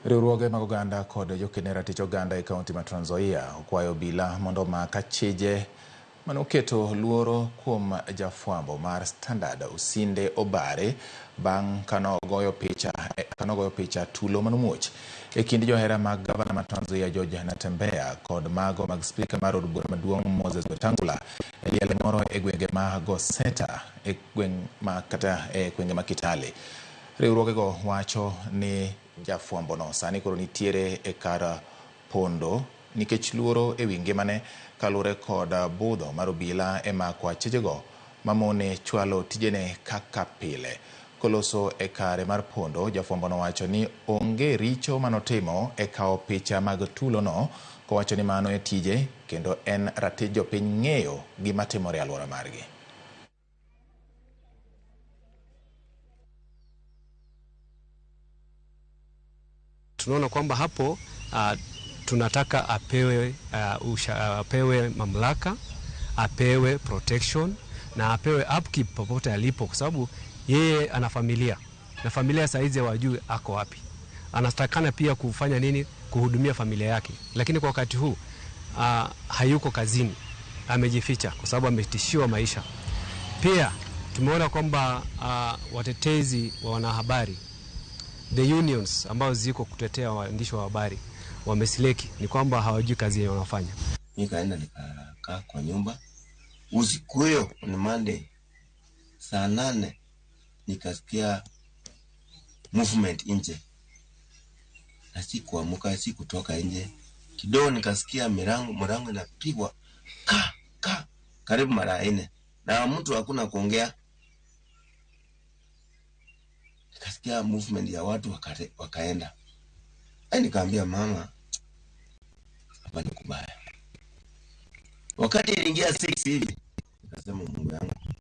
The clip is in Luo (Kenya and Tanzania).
Riwruoge mag oganda kod joked ne ratich oganda e kaunti ma Trans Nzoia okwayo obila mondo omak achije manoketo luoro kuom jafwambo mar Standard Osinde Obare bang' kanogoyo picha kanogoyo picha tulo manomuoch e kind johera mag gavana ma Trans Nzoia George Natembeya kod mago mag spika mar od bura maduong' Moses Wetangula e liel moro e gwenge ma Goseta e gweng' ma kata e gwenge ma Kitale. Riwruogego wacho ni jafwambono sani koro nitiere e kar pondo nikech luoro e wi ngimane kaluwore kod budho mar obila e mako achijego mamone chwalo tijene kaka pile. Koloso e kare mar pondo, jafwambo nowacho ni onge richo manotimo e kawo picha mag tulono kowacho ni mano e tije kendo en ratich jopiny ng'eyo gima timore e alwora margi. Tunaona kwamba hapo tunataka apewe, apewe mamlaka, apewe protection na apewe upkeep popote alipo, kwa sababu yeye ana familia na familia saizi hawajui ako wapi. Anatakana pia kufanya nini? Kuhudumia familia yake, lakini kwa wakati huu hayuko kazini, amejificha kwa sababu ametishiwa maisha. Pia tumeona kwamba watetezi wa wanahabari, the unions ambao ziko kutetea waandishi wa habari wamesileki, ni kwamba hawajui kazi yenye wanafanya. Nikaenda nikakaa kwa nyumba usiku hiyo, ni Monday saa 8, nikasikia movement nje, na sikuamuka, sikutoka nje. Kidogo nikasikia milango inapigwa ka ka karibu mara 4, na mtu hakuna kuongea. Nikasikia movement ya watu wakaenda. Ai, nikaambia mama, hapa ni kubaya. Wakati iliingia 6 hivi, nikasema